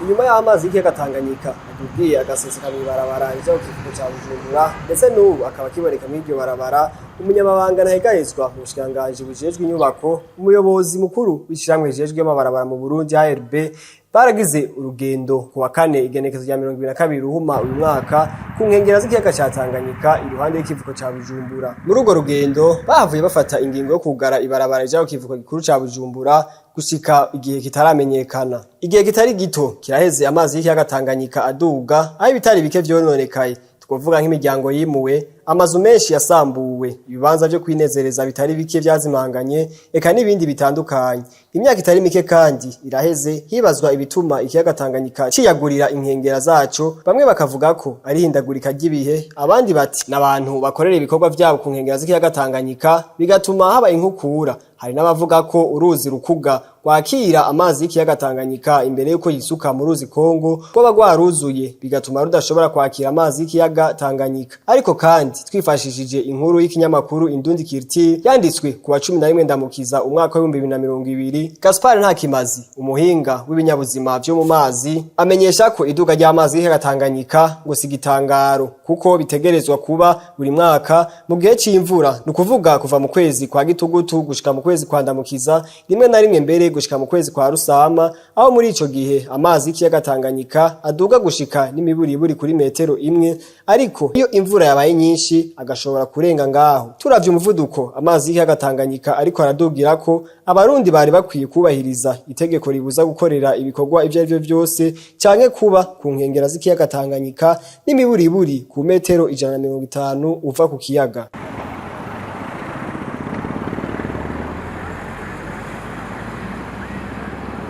Inyuma y'amazi y'ikiyaga Tanganyika adugiye agaseseka mw'ibarabara rija ku kivuko ca Bujumbura, ndetse n'ubu akaba akiboneka mw'iryo barabara, umunyamabanga ntahegahezwa mu bushikiranganji bujejwe inyubako, umuyobozi mukuru w'ishirahamwe rijejwe amabarabara mu Burundi ARB, baragize urugendo ku wa kane igenekezo rya 22 Ruhuma uyu mwaka ku nkengera z'ikiyaga ca Tanganyika iruhande y'ikivuko ca Bujumbura. Muri urwo rugendo bahavuye bafata ingingo yo kugara ibarabara rija ku kivuko gikuru ca Bujumbura gushika igihe kitaramenyekana. Igihe kitari gito kiraheze amazi y'ikiyaga Tanganyika aduga, aho ibitari bike vyononekaye. Twovuga nk'imiryango yimuwe, amazu menshi yasambuwe, ibibanza vyo kwinezereza bitari bike vyazimanganye, eka n'ibindi bitandukanye. Imyaka itari mike kandi iraheze hibazwa ibituma ikiyaga Tanganyika ciyagurira inkengera zaco, bamwe bakavuga ko ari ihindagurika ry'ibihe, abandi bati n'abantu bakorera ibikorwa vyabo ku nkengera z'ikiyaga Tanganyika bigatuma haba inkukura. Hari n'abavuga ko uruzi Rukuga rwakira amazi y'ikiyaga Tanganyika imbere yuko yisuka mu ruzi Kongo rwoba rwaruzuye, bigatuma rudashobora kwakira amazi y'ikiyaga Tanganyika. Ariko kandi twifashishije inkuru y'ikinyamakuru Indundi Culture yanditswe ku wa 11 Ndamukiza umwaka w'ibihumbi bibiri na mirongo ibiri, Gaspard Ntakimazi, umuhinga w'ibinyabuzima vyo mu mazi, amenyesha ko iduga ry'amazi y'ikiyaga Tanganyika ngo si igitangaro, kuko bitegerezwa kuba buri mwaka mu gihe c'imvura, ni ukuvuga kuva mu kwezi kwa Gitugutu gushika mu kwezi kwa Ndamukiza, rimwe na rimwe mbere gushika mu kwezi kwa Rusama, aho muri ico gihe amazi y'ikiyaga Tanganyika aduga gushika n'imiburiburi kuri metero imwe, ariko iyo imvura yabaye nyinshi agashobora kurenga ngaho. Turavye umuvuduko amazi y'ikiyaga Tanganyika ariko aradugirako, abarundi bari bakwiye kubahiriza itegeko ribuza gukorera ibikorwa ivyo arivyo vyose canke kuba ku nkengera z'ikiyaga Tanganyika n'imiburiburi ku metero 150 uva ku kiyaga.